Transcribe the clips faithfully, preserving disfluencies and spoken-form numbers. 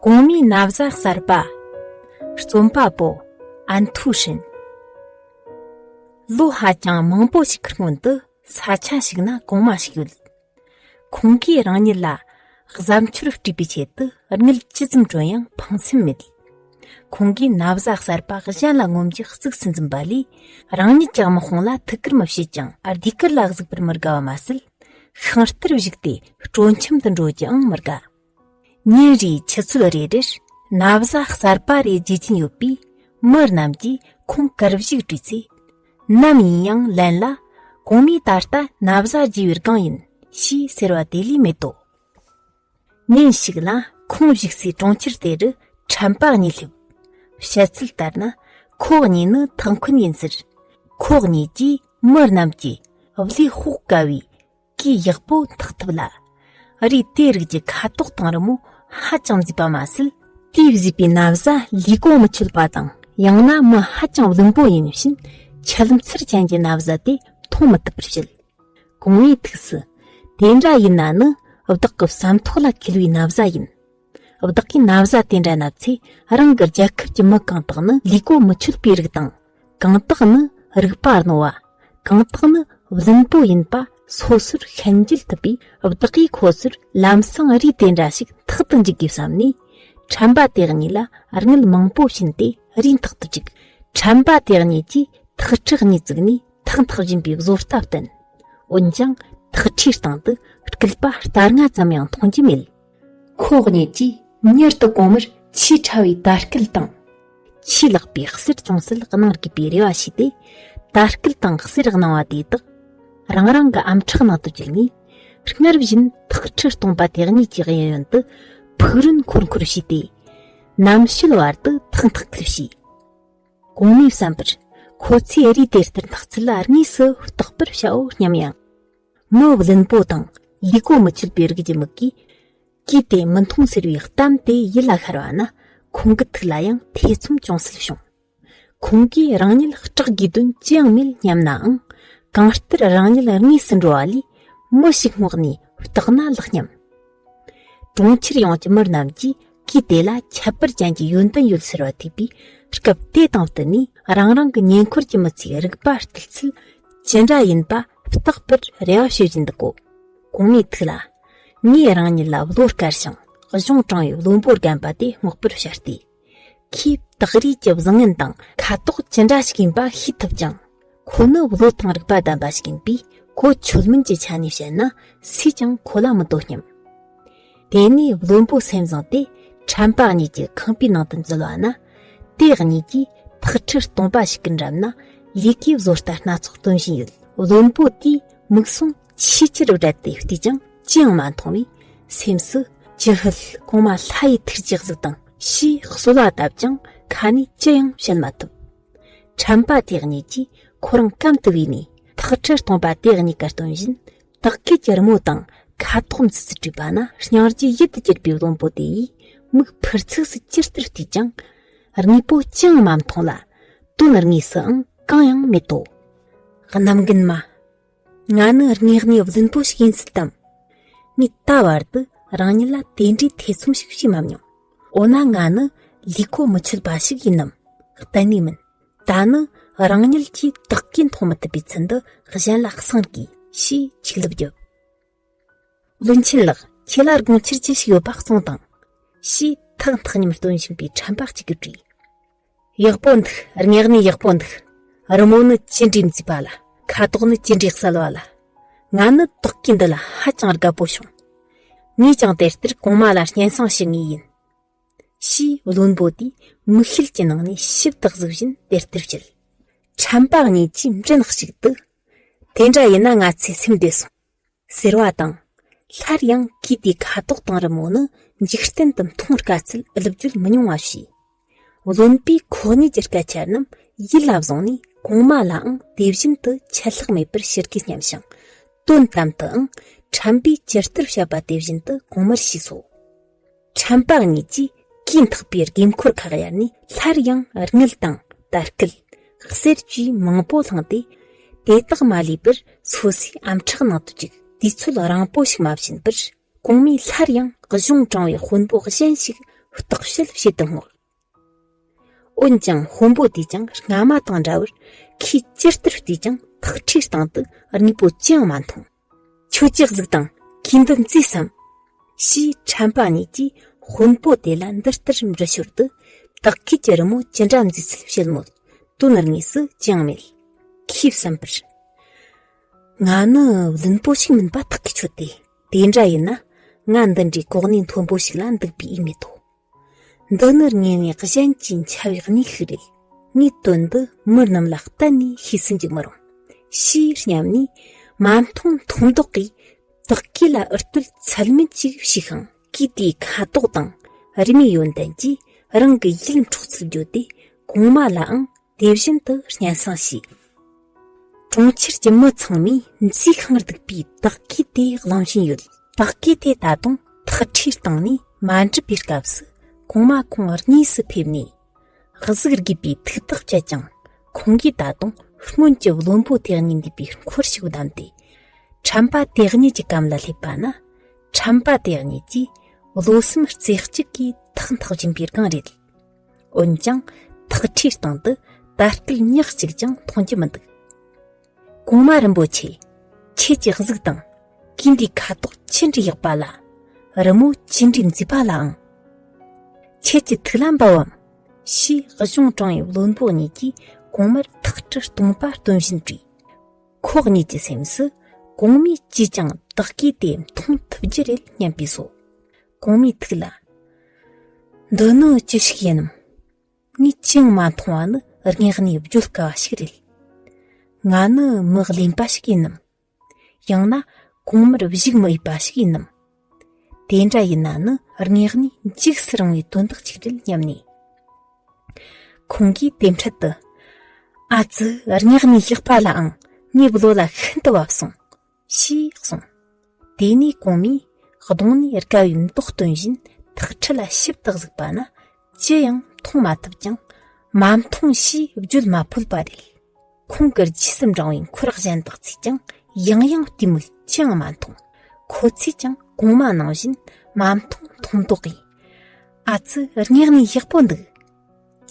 གོང་མའི་ན་བཟའ་གསར་པ། རྩོམ་པ་པོ། ཨན་ཐུའུ་ཧྲིན། ལོ་ཧ་ཅང་མང་པོ་ཞིག་གི་སྔོན་དུ་ས་ཆ་ཞིག་ན་གོང་མ་ཞིག་ཡོད། ཁོང་གིས་རང་ཉིད་ལ་གཟབ་མཆོར་སྤྲས་པའི་ཆེད་དུ་དངུལ་ཇི་ཙམ་བསྐྲུན་ཡང་ཕངས་སེམས་མེད། ཁོང་གིས་ན་བཟའ་གསར་པ་གཞན་ལ་ངོམ་རྒྱུ་གཙིགས་སུ་འཛིན་པ་ལས། རང་ཉིད་ཀྱི་དམག་དཔུང་ལ་ཐུགས་ཁུར་མི་བྱེད་ཅིང་ཟློས་གར་ལ་གཟིགས་པར་མི་དགའ་བ་མ་ཟད། ཤིང་རྟར་བཞུགས་ཏེ་སྤྲོ་འཆམ་དུ་འགྲོ་རྒྱུའང་མི་དགའ། ཉིན་རེའི་ཆུ་ཚོད་རེ་རེར་ན་བཟའ་གསར་པ་རེ་བརྗེ་ཀྱིན་ཡོད་པས། མི་རྣམས་ཀྱིས་ཁོང་གར་བཞུགས་དྲིས་ཚེ། ནམ་ཡིན་ཡང་ལན་ལ། གོང་མས་ད་ལྟ་ན་བཟའ་བརྗེ་བའི་སྒང་ཡིན། ཞེས་ཟེར་བ་དེ་ལས་མེད་དོ། ཉིན་ཞིག་ལ་ཁོང་བཞུགས་སའི་གྲོང་ཁྱེར་དེ་རུ་ཁྲམ་པ་གཉིས་སླེབས། བཤད་ཚུལ་ལྟར་ན། ཁོ་གཉིས་ནི་ཐག་འཁོན་ཡིན་ཟེར། ཁོ་གཉིས་ཀྱིས་མི་རྣམས་ཀྱིས་བློས་དཔོག་དཀའ་བའི་གོས་ཡག་པོ་འཐག་ཐུབ་ལ། རུས་དེ་རིགས་ཀྱི་ཁ་དོག་དང་རི་མོ་ཧ་ཅང་མཛེས་པ་མ་ཟད། དེས་བཟོས་པའི་ན་བཟའ་ལས་གོ་མི་ཆོད་པ་དང་། ཡང་ན་མི་ཧ་ཅང་བླུན་པོ་ཡིན་ཕྱིན། ཆད་མཚར་ཅན་གྱི་ན་བཟའ་དེ་མཐོང་མི་ཐུབ་པར་བཤད། གོང་མའི་ཐུགས་སུ། དེ་འདྲ་ཡིན་ན་ནི་བདག་གི་བསམ་ཐོག་ལ་འཁེལ་བའི་ན་བཟའ་ཡིན། བདག་གིས་ན་བཟའ་དེ་འདྲ་མནབས་ཚེ། རང་གི་རྒྱལ་ཁབ་ཀྱི་མི་གང་དག་ནི་ལས་གོ་མི་ཆོད་པའི་རིགས་དང་། གང་དག་ནི་རིག་པ་རྣོ་བ། གང་དག་ནི་བླུན་པོ་ཡིན་པ་སོ་སོར་ཤན་འབྱེད་ཐུབ་པས། བདག་གིས་ཁོ་ཚོར་ལམ་སང་རུས་དེ་འདྲ་ཞིག་འཐག་ཏུ་འཇུག་དགོས་བསམ་ནས། ཁྲམ་པ་དེ་གཉིས་ལ་དངུལ་མང་པོ་བྱིན་ཏེ་རུས་འཐག་ཏུ་བཅུག་ཁྲམ་པ་དེ་གཉིས་ཀྱིས་ཐག་ཁྲི་གཉིས་བཙུགས་ནས་ཐག་འཐག་བཞིན་པའི་བཟོ་ལྟ་བསྟན། འོན་ཀྱང་ཐག་ཁྲིའི་སྟེང་དུ་སྐུད་པ་རྟ་རྔ་ཙམ་ཡང་མཐོང་རྒྱུ་མེད། ཁོ་གཉིས་ཀྱིས་མྱུར་དུ་གོང་མར་ཆེས་ཕྲ་བའི་དར་སྐུད་དང་། ཆེས་ལེགས་པའི་གསེར་ཅུང་ཟད་གནང་དགོས་པའི་རེ་བ་བྱས་ཏེ། དར་སྐུད་དང་གསེར་གནང་བ་དེ་དག་རང་རང་གི་ཨམ་ཕྲག་ནང་དུ་བཅུག་ནས། སྔར་བཞིན་ཐག་ཁྲི་སྟོང་པ་དེ་གཉིས་ཀྱི་གཡས་གཡོན་དུ་ཕུག་རོན་འཁོར་འཁོར་བྱས་ཏེ། ནམ་ཕྱེད་བར་དུ་ཐག་འཐག་ཁུལ་བྱས། གོང་མའི་བསམ་པར། ཁོ་ཚོས་རུས་དེ་ལྟར་འཐག་ཚུལ་ལ་དངོས་སུ་བརྟག་པར་བྱའོ་སྙམ་ཡང་། མི་བླུན་པོ་དང་ལས་གོ་མི་ཆོད་པའི་རིགས་ཀྱི་མིག་གིས། གོས་དེ་མི་མཐོང་ཟེར་བའི་གཏམ་དེ་ཡིད་ལ་ཤར་བ་ན། ཁོང་གི་ཐུགས་ལ་ཡང་ཐེ་ཚོམ་ཅུང་ཟད་བྱུང་། ཁོང་གིས་རང་ཉིད་སྐྲག་དགོས་དོན་ཅི་ཡང་མེད་སྙམ་ནའང་། གང་ལྟར་རང་ཉིད་དངོས་སུ་འགྲོ་བ་ལས་མི་ཞིག་སྔོག་ནས་བརྟག་ན་ལེགས་སྙམ། གྲོང་ཁྱེར་ཡོངས་ཀྱི་མི་རྣམས་ཀྱིས་གོས་དེ་ལ་ཁྱད་པར་ཅན་གྱི་ཡོན་ཏན་ཡོད་ཟེར་བ་ཐོས་པས། སྐབས་དེ་དང་བསྟུན་ནས་རང་རང་གི་ཉེ་འཁོར་གྱི་མི་ཚོའི་རིག་པ་བརྟུལ་ཚུལ་ཅི་འདྲ་ཡིན་པ་བརྟག་པར་རེ་བ་བྱེད་བཞིན་འདུག་གོ། གོང་མའི་ཐུགས་ལ། ངས་རང་ཉིད་ལ་བློ་དཀར་ཞིང་གཞུང་དྲང་བའི་བློན་པོ་རྒན་པ་དེ་སྔོག་པར་བྱ་སྟེ། ཁོས་སྟག་རིས་ཀྱི་བཟང་ངན་དང་ཁ་དོག་ཅི་འདྲ་ཞིག་ཡིན་པ་ཤེས་ཐུབ་ཅིང་། ཁོ་ནི་བློ་དང་རིག་པ་ལྡན་པ་ཞིག་ཡིན་པས། གོ་ཆོད་མིན་གྱི་ཆ་ནས་བཤད་ན་སུས་ཀྱང་ཁོ་ལ་མི་དོ་སྙམ། དེ་ནས་བློན་པོ་སེམས་བཟང་དེ་ཁྲམ་པ་གཉིས་ཀྱི་ཁང་པའི་ནང་དུ་འཛུལ་བ་ན། དེ་གཉིས་ཀྱིས་ཐག་ཁྲི་སྟོང་པ་ཞིག་གི་འགྲམ་ན་ལས་ཀའི་བཟོ་ལྟ་སྣ་ཚོགས་སྟོན་བཞིན་ཡོད། བློན་པོ་དེས་མིག་ཟུང་ཆེས་ཆེར་བགྲད་དེ་བལྟས་ཀྱང་ཅི་ཡང་མ་མཐོང་བས། སེམས་སུ་ཅི་ཕིད་གོང་མ་ལྷ་ཡི་ཐུགས་ཀྱི་གཟུགས་དང་ཞེས་གསོལ་བ་བཏབ་ཀྱང་ཁ་ནས་ཅི་ཡང་བཤད་མ་ཐུབ། ཁྲམ་པ་དེ་གཉིས་ཀྱིས་ཁོ་རང་གམ་དུ་བུད་ནས་ཐག་ཁྲི་སྟོང་པ་དེ་གཉིས་ཀར་སྟོན་བཞིན། སྟག་སྐད་ཀྱི་རི་མོ་དང་ཁ་དོག་མཛེས་སུ་བྲིས་པ་ན། སྙིང་རྗེ་ཡིད་དུ་གྱུར་པའི་བློན་པོ་དེ་ཡིས་མིག་ཕུར་ཚུགས་སུ་ཇི་ལྟར་བལྟས་ཀྱང་། དངོས་པོ་ཅི་ཡང་མ་མཐོང་ལ། དོན་དངོས་སུའང་གང་ཡང་མེད་དོ། གནམ་རྒན་མ། ང་ནི་དངོས་གནས་བླུན་པོ་ཞིག་ཡིན་སྲིད་དམ། ངས་ད་བར་དུ་རང་ཉིད་ལ་དེ་འདྲའི་ཐེ་ཚོམ་ཞིག་བྱས་མ་མྱོང་། འོ་ན་ང་ནི་ལས་གོ་མི་ཆོད་པ་ཞིག་ཡིན་ནམ། གཏན་ནས་མིན། ད་ནི་རང་ཉིད་ཀྱིས་བདག་གིས་མཐོང་མི་ཐུབ་པའི་ཚུལ་འདི་གཞན་ལ་གསང་གིས་ཞེས་ཆིག་ལབ་བརྒྱབ། བློན་ཆེན་ལགས། ཁྱེད་ལ་དགོངས་འཆར་ཅི་ཞིག་ཡོད་པ་གསུངས་དང་། ཞེས་ཐག་འཐག་མཉམ་སྟོན་བཞིན་པའི་ཁྲམ་པ་གཅིག་གིས་དྲིས། ཡག་པོ་འདུག་དངོས་གནས་ཡག་པོ་འདུག་རི་མོ་ནི་ཅི་འདྲའི་མཛེས་པ་ལ། ཁ་དོག་ནི་ཅི་འདྲའི་གསལ་བ་ལ། ང་ནི་བདག་གི་འདི་ལ་ཧ་ཅང་དགའ་པོ་བྱུང་། ངས་ཀྱང་དེ་ལྟར་གོང་མ་ལ་སྙན་སེང་ཞུ་ངེས་ཡིན། ཞེས་བློན་པོ་དེས་མིག་ཤེལ་གྱི་ནང་ནས་ཞིབ་ཏུ་གཟིགས་བཞིན་དེ་ལྟར་བཤད། ཁྲམ་པ་གཉིས་ཀྱིས་མགྲིན་གཅིག་ཏུ། དེ་འདྲ་ཡིན་ན་ང་ཚོའི་སེམས་བདེ་སོང་། ཟེར་བ་དང་། སླར་ཡང་གོས་དེའི་ཁ་དོག་དང་རི་མོ་ནི་འཇིག་རྟེན་དུ་མཐོང་དཀའ་ཚུལ་ལབ་རྒྱུ་མི་ཉུང་བ་བྱས། བློན་པོས་ཁོ་གཉིས་ཀྱི་སྐད་ཆ་རྣམས་ཡིད་ལ་བཟུང་ནས་གོང་མ་ལའང་དེ་བཞིན་དུ་ཆད་ལྷག་མེད་པར་ཞུ་དགོས་སྙམ་ཞིང་། དོན་དམ་དུའང་ཁྲམ་པས་ཇི་ལྟར་བཤད་པ་དེ་བཞིན་དུ་གོང་མར་ཞུས་སོ། ཁྲམ་པ་གཉིས་ཀྱིས་གོས་འཐག་པའི་དགོས་མཁོར་ཁག་གཡར་ནས། སླར་ཡང་དངུལ་དང་དར་སྐུད། གསེར་བཅས་མང་པོ་བསླངས་ཏེ། དེ་དག་མ་ལུས་པར་སོ་སོའི་ཨམ་ཕྲག་ནང་དུ་བཅུག་དུས་ཚོད་རིང་པོ་ཞིག་མ་ཕྱིན་པར། གོང་མས་སླར་ཡང་གཞུང་དྲང་བའི་དཔོན་པོ་གཞན་ཞིག་ བརྟག་དཔྱད་བྱེད་དུ་བསྔགས། འོན་ཀྱང་དཔོན་པོ་དེས་ཀྱང་སྔ་མ་དང་འདྲ་བར་ཁོས་ཅི་ལྟར་བལྟས་ཀྱང་ཐག་ཁྲིའི་སྟེང་དུ་དངོས་པོ་ཅི་ཡང་མ་མཐོང་། ཁྱོད་ཀྱིས་གཟིགས་དང་། གོས་འདི་མཛེས་སམ། ཞེས་ཁྲམ་པ་གཉིས་ཀྱིས་དཔོན་པོ་དེ་ལ་འདི་ལྟར་འདྲི་ཞོར་དུ། བདག་གིས་ཀྱི་རི་མོ་ཅི་འདྲ་མཛེས་ཚུལ་བཤད་མོད། དོན་དངོས་སུ་ཅི་ཡང་མེད། ཁོས་བསམ་པར། ང་ནི་བླུན་པོ་ཞིག་མིན་པ་ཐག་གིས་ཆོད་དེ། དེ་འདྲ་ཡིན་ན། ང་འདི་འདྲའི་གོ་གནས་མཐོན་པོ་ཞིག་ལ་འདུག་པའི་ཡིད་མི་དོ། འདི་ནི་དངོས་གནས་གཞན་གྱིས་འཆའ་བའི་གནས་ཤིག་རེད། ངས་དོན་འདི་མི་རྣམས་ལ་གཏན་ནས་ཤེས་སུ་འཇུག་མི་རུང་། ཞེས་སྙམ་ནས། མ་མཐོང་མཐོང་ལྡོག་གིས་བདག་གིས་ལ་འུར་བསྟོད་ཚད་མེད་ཅིག་བྱས་ཤིང་། གོས་དེའི་ཁ་དོག་དང་རི་མོའི་ཡོན་ཏན་གྱིས་རང་གི་ཡིད་འཕྲོག་ཚུལ་བརྗོད་དེ། གོང་མ་ལའང་དེ་བཞིན་དུ་སྙན་སེང་བྱས། གྲོང་ཁྱེར་གྱི་མི་ཚང་མས་མཛེས་ཤིང་སྡུག་པའི་བདག་གོས་དེ་གླེང་བཞིན་ཡོད། བདག་གོས་དེ་ད་དུང་ཐག་ཁྲིའི་སྟེང་ནས་མ་འགྲུབ་པའི་སྐབས་སུ། གོང་མ་ཁོང་དངོས་སུ་ཕེབས་ནས། གཟུགས་དགྱེས་པའི་ཐུགས་ཐག་བཅད་ཅིང་། ཁོང་གིས་ད་དུང་སྔོན་གྱི་བློན་པོ་དེ་གཉིས་འདུས་པའི་འཁོར་ཞིག་བདམས་ཏེ། ཁྲམ་པ་དེ་གཉིས་ཀྱི་གམ་ལ་སླེབས་པ་ན། ཁྲམ་པ་དེ་གཉིས་ཀྱིས་བློ་སེམས་རྩེ་གཅིག་གིས་ཐག་འཐག་བཞིན་པའི་སྒང་རེད། འོན་ཀྱང་། ཐག་ཁྲིའི་སྟེང་དུ་དར་སྐུད་ཉག་གཅིག་ཀྱང་མཐོང་རྒྱུ་མི་འདུག། གོང་མ་རིན་པོ་ཆེ། ཁྱེད་ཀྱིས་གཟིགས་དང་། གོས་འདིའི་ཁ་དོག་ཅི་འདྲའི་ཡག་པ་ལ། རི་མོ་ཅི་འདྲའི་མཛེས་པ་ལའང་། ཁྱེད་ཀྱི་ཐུགས་ལ་འབབ་བམ། ཞེས་གཞུང་དྲང་བའི་བློན་པོ་གཉིས་ཀྱིས་གོང་མར་ཐག་ཁྲི་སྟོང་པ་སྟོན་བཞིན་དྲིས། ཁོ་གཉིས་ཀྱི་སེམས་སུ། གོང་མས་ཅིས་ཀྱང་བདག་གོས་དེ་མཐོང་ཐུབ་རྒྱུ་རེད་སྙམ་པས་སོ། གོང་མའི་ཐུགས་ལ། འདི་ནི་ཅི་ཞིག་ཡིན་ནམ། ངས་ཅི་ཡང་མ་མཐོང་བ་ནི་དངོས་གནས་བརྗོད་དཀའ་བ་ཞིག་རེད། ང་ནི་མི་གླེན་པ་ཞིག་ཡིན་ནམ། ཡང་ན་གོང་མར་བཞུགས་མི་འོས་པ་ཞིག་ཡིན་ནམ། དེ་འདྲ་ཡིན་ན་ནི་དངོས་གནས་འཇིགས་སུ་རུང་བའི་དོན་དག་ཅིག་རེད་སྙམ་ནས། ཁོང་གིས་དེ་འཕྲལ་དུ། ཨ་ཙི། དངོས་གནས་ཡག་པ་ལའང་ངའི་བློ་ལ་ཤིན་ཏུ་བབས་སོང་། ཞེས་གསུངས། དེ་ནས་གོང་མས་གདོང་ནས་དགའ་བའི་མདོག་སྟོན་བཞིན་ཐག་ཁྲི་ལ་ཞིབ་ཏུ་གཟིགས་པ་ན་ཅི་ཡང་མཐོང་མ་ཐུབ་ཀྱང་། མ་མཐོང་ཞེས་བརྗོད་མ་ཕོད་པ་རེད། ཁོང་གི་རྗེས་སུ་འབྲང་བའི་འཁོར་གཞན་དག་ཚོས་ཀྱང་ཡང་ཡང་བལྟས་མོད་ཅི་ཡང་མ་མཐོང་། ཁོ་ཚོས་ཀྱང་གོང་མ་ནང་བཞིན་མ་མཐོང་མཐོང་ལྡོག་གིས། ཨ་ཙི། དངོས་གནས་ཡག་པོ་འདུག།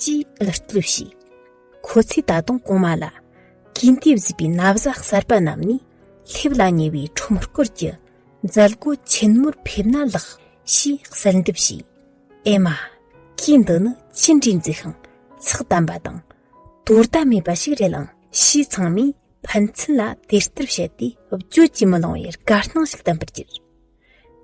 ཅེས་ཨུ་ལུ་བསྟོད་བྱས། ཁོ་ཚོས་ད་དུང་གོང་མ་ལ། གོས་འདིས་བཟོས་པའི་ན་བཟའ་གསར་པ་བསྣམས་ནས་སླེབས་ལ་ཉེ་བའི་ཁྲོམ་སྐོར་གྱི་མཛད་སྒོ་ཆེན་མོར་ཕེབས་ན་ལགས། ཞེས་གསལ་འདེབས་བྱས། ཨེ་མ། གོས་འདི་ནི་ཅི་འདྲའི་མཛེས་ཤིང་ཚགས་དམ་པ་དང་། དོ་ཟླ་མེད་པ་ཞིག་རེད་ཨང་། ཞེས་ཚང་མས་ཕན་ཚུན་ལ་དེ་ལྟར་བཤད་དེ་བརྗོད་ཀྱིས་མི་ལང་བའི་དགའ་སྣང་ཞིག་བསྟན་པར་གྱུར།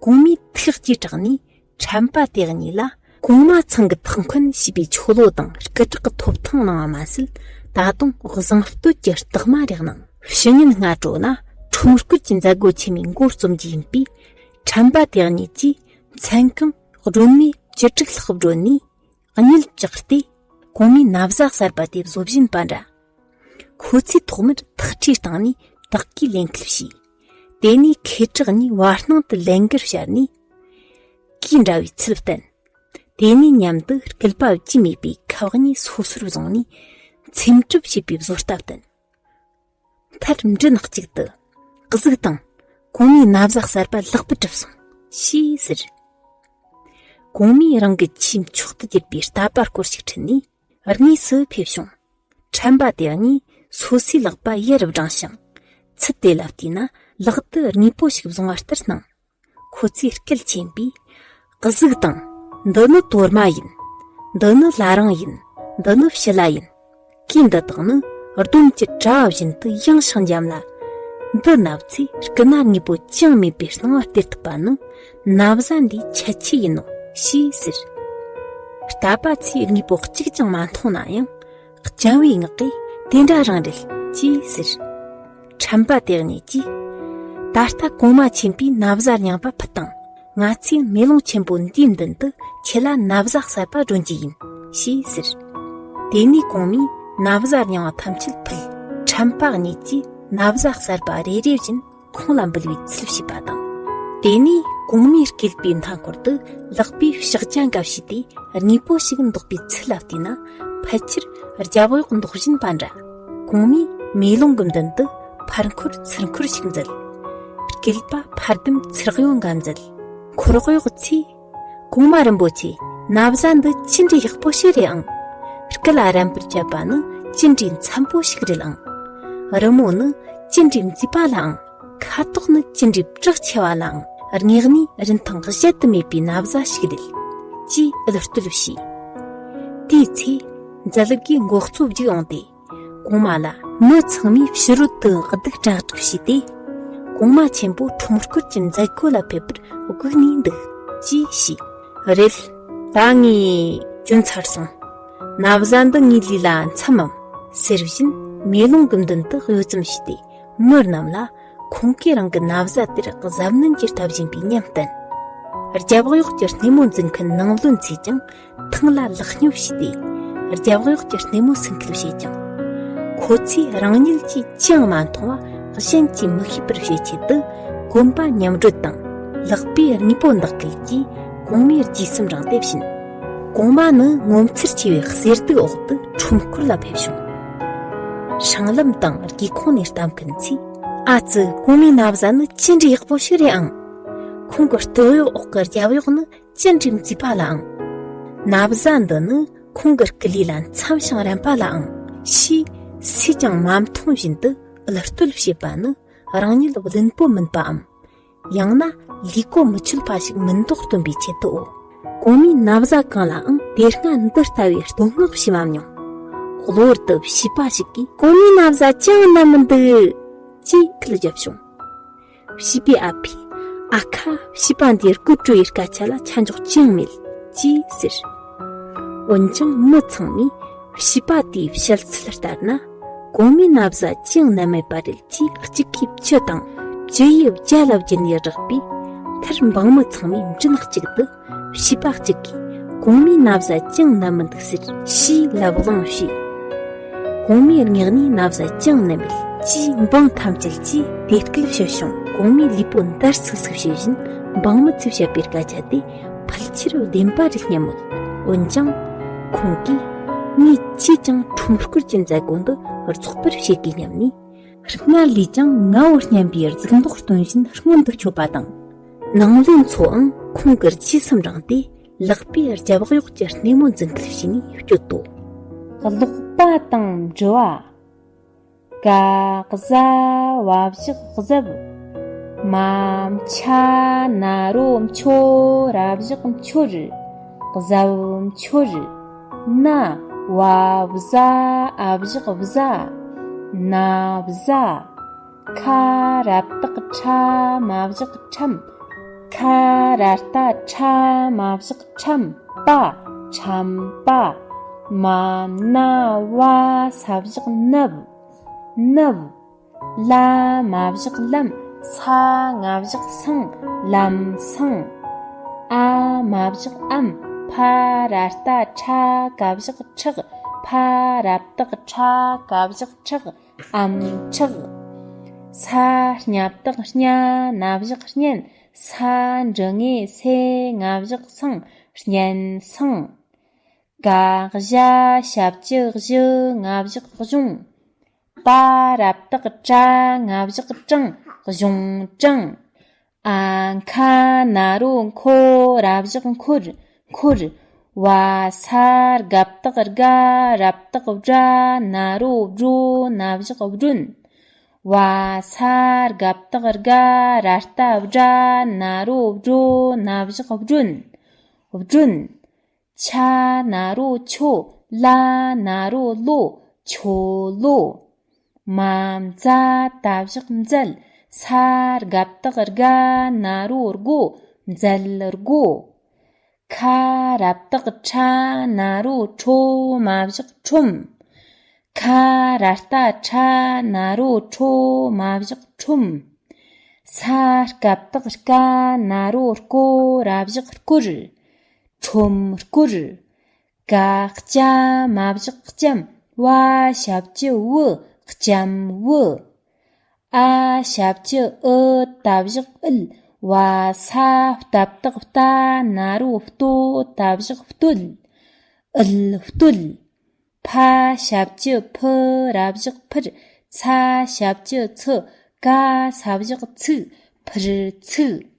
གོང་མའི་ཐུགས་དཀྱིལ་དྲགས་ནས་ཁྲམ་པ་དེ་གཉིས་ལ། གོང་མ་ཚང་གི་ཐག་འཁོན་ཞེས་པའི་ཆོ་ལོ་དང་སྐུ་དྲག་གི་ཐོབ་ཐང་གནང་བ་མ་ཟད། ད་དུང་གཟེངས་བསྟོད་ཀྱི་རྟགས་མ་རེ་གནང་། ཕྱི་ཉིན་སྔ་དྲོ་ན་ཁྲོམ་སྐོར་གྱི་མཛད་སྒོ་ཆེན་མོའི་འགོ་རྩོམ་རྒྱུ་ཡིན་པས། ཁྲམ་པ་དེ་གཉིས་ཀྱིས་མཚན་གང་སྒྲོན་མེ་བཅུ་དྲུག་ལྷག་བསྒྲོན་ནས། གཉིད་བཅག་སྟེ། གོང་མའི་ན་བཟའ་གསར་པ་དེ་བཟོ་བཞིན་པ་འདྲ། ཁོ་ཚོས་ཐོག་མར་ཐག་ཁྲིའི་སྟེང་ནས་བདག་གོས་ལེན་ཁུལ་བྱས། དེ་ནས་ཁེ་གྲགས་གཉིས་བར་སྣང་དུ་ལན་འགར་བཤར་ནས། གོས་འདྲ་བའི་ཚུལ་བསྟན། དེ་ནས་མཉམ་དུ་སྐུད་པ་བཅུད་མེད་པའི་ཁབ་གཉིས་སོ་སོར་བཟུང་ནས། འཚེམ་དྲུབ་བྱེད་པའི་བཟོ་ལྟ་བསྟན། མཐར་མགྲིན་གཅིག་ཏུ། གཟིགས་དང་། གོང་མའི་ན་བཟའ་གསར་པ་ལེགས་པར་གྲུབ་སོང་། ཞེས་ཟེར། གོང་མས་རང་གི་ཆེས་མཆོག་ཏུ་གྱུར་པའི་རྟ་པ་སྐོར་ཞིག་ཁྲིད་ནས་དངོས་སུ་ཕེབས་བྱུང་། ཁྲམ་པ་དེ་གཉིས་སོ་སོའི་ལག་པ་ཡར་བསྒྲེངས་ཤིང་། ཚུལ་དེ་ལ་བལྟས་ན་ལག་ཏུ་དངོས་པོ་ཞིག་བཟུང་བ་ལྟར་སྣང་། ཁོ་ཚོས་སྐད་ཆེན་པོས། གཟིགས་དང་། འདི་ནི་དོར་མ་ཡིན། འདི་ནི་བླ་རིང་ཡིན། འདི་ནི་བྱི་ལ་ཡིན། གོས་འདི་དག་ནི་སྡོམ་གྱི་དྲ་བ་བཞིན་དུ་ཡངས་ཤིང་འཇམ་ལ། འདི་མནབས་ཚེ་སྐུ་ན་དངོས་པོ་ཅི་ཡང་མེད་པའི་སྣང་བ་སྟེར་ཐུབ་པ་ནི་ན་བཟའ་འདིའི་ཁྱད་ཆོས་ཡིན་ནོ། ཞེས་ཟེར། རྟ་པ་ཚོས་དངོས་པོ་གཅིག་ཀྱང་མ་མཐོང་ན་ཡང་། སྤྱང་བའི་ངག་གིས་དེ་འདྲ་རང་རེད། ཅེས་ཟེར། ཁྲམ་པ་དེ་གཉིས་ཀྱིས། ད་ལྟ་གོང་མ་ཆེན་པོས་ན་བཟའ་རྙིང་པ་ཕུད་དང་། ང་ཚོས་མེ་ལོང་ཆེན་པོ་འདིའི་མདུན་དུ་ཁྱེད་ལ་ན་བཟའ་གསར་པ་སྒྲོན་རྒྱུ་ཡིན། ཞེས་ཟེར། དེ་ནས་གོང་མས་ན་བཟའ་རྙིང་བ་ཐམས་ཅད་ཕུད། ཁྲམ་པ་གཉིས་ཀྱིས་ན་བཟའ་གསར་པ་རེ་རེ་བཞིན་ཁོང་ལ་འབུལ་བའི་ཚུལ་བྱས་པ་དང་། དེ་ནས་གོང་མའི་སྐུད་པའི་མཐའ་འཁོར་དུ་ལག་པས་ཕྱག་རྒྱ་འགའ་བྱས་ཏེ། དངོས་པོ་ཞིག་འདོགས་པའི་ཚུལ་ལ་བལྟས་ན། ཕལ་ཆེར་རྒྱབ་གཡོག་འདོགས་བཞིན་པ་འདྲ། གོང་མས་མེ་ལོང་གི་མདུན་དུ་ཕར་འཁོར་ཚུར་འཁོར་ཞིག་མཛད། སྐུད་པ་ཕར་འདུམ་ཚུར་གཡོ་འགའ་མཛད། འཁོར་གཡོག་ཚོས། གོང་མ་རིན་པོ་ཆེ། ན་བཟའ་འདི་ཅི་འདྲའི་ཡག་པོ་ཞིག་རེད་ཨང་། སྐུ་ལ་རན་པར་བྱེད་པ་ནི་ཅི་འདྲའི་འཚམ་པོ་ཞིག་རེད་ཨང་། རི་མོ་ནི་ཅི་འདྲའི་མཛེས་པ་ལ་ཨང་། ཁ་དོག་ནི་ཅི་འདྲའི་བཀྲག་ཆེ་བ་ལ་ཨང་། དངོས་གནས་རིན་ཐང་གཞལ་དུ་མེད་པའི་ན་བཟའ་ཞིག་རེད། ཅེས་འུར་བསྟོད་བྱས། དེའི་ཚེ། མཛད་དགེ་མགོ་གཙོ་བརྒྱུགས་ཡོང་སྟེ། གོང་མ་ལ་མི་ཚང་མས་ཕྱི་རོལ་དུ་གདུགས་དྲག་དྲག་བྱས་ཏེ། གོང་མ་ཆེན་པོ་ཁྲོམ་སྐོར་གྱི་མཛད་སྒོ་ལ་ཕེབས་པར་བསྒུགས་ནས་འདུག་ཅེས་ཞུས། རེད། ད་ངས་གྱོན་ཚར་སོང་། ན་བཟའ་འདི་ངའི་ལུས་ལ་འཚམ་མམ། ཟེར་བཞིན་མེ་ལོང་གི་མདུན་དུ་གཡོ་ཙམ་བྱས་ཏེ། མི་རྣམས་ལ་ཁོང་གིས་རང་གི་ན་བཟའ་དེར་གཟབ་ནན་གྱིས་བལྟ་བཞིན་པའི་ཉམས་བསྟན། རྒྱབ་གཡོག་གི་སྣེ་མོ་འཛིན་མཁན་ནང་བློན་ཚོས་ཀྱང་ཐང་ལ་ལག་སྙོབ་བྱས་ཏེ། རྒྱབ་གཡོག་གི་སྣེ་མོ་སེལ་ཁུལ་བྱས་ཀྱང་། ཁོ་ཚོས་རང་ཉིད་ཀྱིས་ཅི་ཡང་མ་མཐོང་བ་གཞན་གྱིས་མི་ཤེས་པར་བྱེད་ཆེད་དུ། གོམ་པ་མཉམ་བགྲོད་དང་ལག་པའི་དངོས་པོ་འདེགས་སྐུལ་གྱིས་གོང་མའི་རྗེས་སུ་འབྲངས་ཏེ་ཕྱིན། གོང་མ་ནི་ངོ་མཚར་ཆེ་བའི་གསེར་གདུགས་འོག་ཏུ་ཁྲོམ་སྐོར་ལ་ཕེབས་བྱུང་། སྲང་ལམ་དང་སྒེའུ་ཁུང་ནས་ལྟ་མཁན་ཚོས། ཨ་ཙི། གོང་མའི་ན་བཟའ་ནི་ཅི་འདྲའི་ཡག་པོ་ཞིག་རེད་ཨང་། ཁོང་གི་སྟོད་གཡོགས་འོག་གི་རྒྱབ་གཡོགས་ནི་ཅི་འདྲའི་མཛེས་པ་ལ་ཨང་། ན་བཟའ་འདི་ནི་ཁོང་གི་སྐུ་ལུས་ལ་འཚམ་ཞིང་རན་པ་ལ་ཨང་། ཞེས་སུས་ཀྱང་མ་མཐོང་བཞིན་དུ་འུར་བསྟོད་བྱེད་པ་ནི་རང་ཉིད་བླུན་པོ་མིན་པའམ། ཡང་ན་ལུས་གོ་མི་ཆོད་པ་ཞིག་མིན་མདོག་སྟོན་པའི་ཆེད་དུའོ། གོང་མའི་ན་བཟའ་གང་ལའང་དེ་སྔ་འདི་ལྟ་བུའི་བསྟོད་བསྔགས་བྱས་མ་མྱོང་། གློ་བུར་དུ་བྱིས་པ་ཞིག་གིས་གོང་མའི་ན་བཟའ་ཅང་ནམ་མི་འདུག་ཅེས་ཁུལ་བརྒྱབ་བྱུང་། བྱིས་པའི་ཨ་ཕས། ཨ་ཁ། བྱིས་པ་འདིའི་རྐུབ་བྲོ་ཡི་སྐད་ཆ་ལ་ཆ་འཇོག་ཅི་ཡང་མེད། ཅེས་ཟེར། འོན་ཀྱང་མི་ཚང་མས་བྱིས་པ་དེའི་བཤད་ཚུལ་ལྟར་ན། གོང་མའི་ན་བཟའ་ཅི་ཡང་ནམ་མེད་པ་རེད། ཅེས་གཅིག་གིས་བཅུ་དང་། བཅུ་ཡིས་བརྒྱ་ལ་བསྒྱུར་ནས་བསྒྲགས་པས། མཐར་འབངས་མི་ཚང་མས་མགྲིན་གཅིག་ཏུ། བྱིས་པ་གཅིག་གིས་གོང་མའི་ན་བཟའ་ཅང་ནམ་མི་འདུག་ཟེར་ཞེས་ལབ་གླེང་བྱས། གོང་མའི་དངོས་གནས་ན་བཟའ་ཅང་ནམ་མེད་ཅེས་འབངས་ཐམས་ཅད་ཀྱིས་དེ་སྐད་བཤད་བྱུང་། གོང་མའི་ལུས་པོ་འདར་སིག་སིག་བྱེད་བཞིན་འབངས་མི་ཚོས་བཤད་པའི་སྐད་ཆ་དེ་ཕལ་ཆེར་བདེན་པ་རེད་སྙམ་མོད། འོན་ཀྱང་། ཁོང་གིས་ངས་ཅིས་ཀྱང་ཁྲོམ་སྐོར་གྱི་མཛད་སྒོ་འདི་རྫོགས་པར་བྱེད་དགོས་སྙམ་ནས། སྔར་ལས་ཀྱང་ངའོ་སྙམ་པའི་གཟིགས་མདོག་སྟོན་བཞིན་སྔོན་དུ་ཆོད་པ་དང་། ནང་བློན་ཚོའང་ཁོང་གི་རྗེས་སུ་འབྲངས་ཏེ་ལག་པས་རྒྱབ་གཡོགས་ཀྱི་སྣེ་མོ་འཛིན་ཁུལ་བྱས་ནས་སྐྱོད་དོ། ཀློག་པ་དང་འབྲི་བ། ཀ་ག་ཟ་བ་བཞག་གཟབ། མ་ཆ་ན་རོ་མཆོ་ར་བཞག་མཆོར། གཟབ་མཆོར། ན་བ་བཟའ་ཨ་བཞག་བཟའ། ན་བཟའ། ཁ་ར་བཏགས་ཁྲ་མ་བཞག་ཁྲམ། ཁ་ར་བཏགས་ཁྲ་མ་བཞག་ཁྲམ་པ། ཁྲམ་པ། མ་ན་བ་ས་བཞག་ནབ། ནབ། ལ་མ་བཞག་ལམ། ས་ང་བཞག་སང་། ལམ་སང་། ཨ་མ་བཞག་ཨམ། ཕ་ར་བཏགས་ཕྲ་ག་བཞག་ཕྲག་ཕ་ར་བཏགས་ཕྲ་ག་བཞག་ཕྲག་ཨམ་ཕྲག་ས་སྙ་བཏགས་སྙ་ན་བཞག་སྙན། ས་འགྲེང་བུ་སེ་ང་བཞག་སང་། སྙན་སང་། ག་བཞ་ཞབས་ཀྱུ་གཞུ་ང་བཞག་གཞུང་། པ་ར་བཏགས་པྲ་ང་བཞག་པྲང་། གཞུང་དྲང་། ཨ་མཁའ་ན་རོ་མཁོ་ར་བཞག་མཁོར། མཁོར། བ་ས་རྒ་བཏགས་སྒ་ར་བཏགས་སྒྲ་ན་རོ་སྒྲོ་ན་བཞག་སྒྲོན། བ་ས་རྒ་བཏགས་སྒ་ར་བཏགས་སྒྲ་ན་རོ་སྒྲོ་ན་བཞག་སྒྲོན། སྒྲོན། ཆ་ན་རོ་ཆོ། ལ་ན་རོ་ལོ། ཆོ་ལོ། མ་མཛ་ད་བཞག་མཛད། ས་རྒ་བཏགས་སྒ་ན་རོ་སྒོ། མཛད་སྒོ། ཁ་ར་བཏགས་ཁྲ་ན་རོ་ཁྲོ་མ་བཞག་ཁྲོམ། ཁ་ར་བཏགས་ཁྲ་ན་རོ་ཁྲོ་མ་བཞག་ཁྲོམ། ས་རྐ་བཏགས་སྐ་ན་རོ་སྐོ་ར་བཞག་སྐོར། ཁྲོམ་སྐོར། ག་ལྕ་མ་བཞག་ལྕམ། བ་ཞབས་ཀྱུ་བུ། ལྕམ་བུ། ཨ་ཞབས་ཀྱུ་ཨུ་ད་བཞག་ཨུལ། བ་ས་ལྟ་བཏགས་ལྟ་ན་རོ་ལྟོ་ད་བཞག་ལྟོལ། ཨུལ་ལྟོལ། ཕ་ཞབས་ཀྱུ་ཕུ་ར་བཞག་ཕུར། ཚ་ཞབས་ཀྱུ་ཚུ་ཀ་ས་བཞག་ཚུགས། ཕུར་ཚུགས།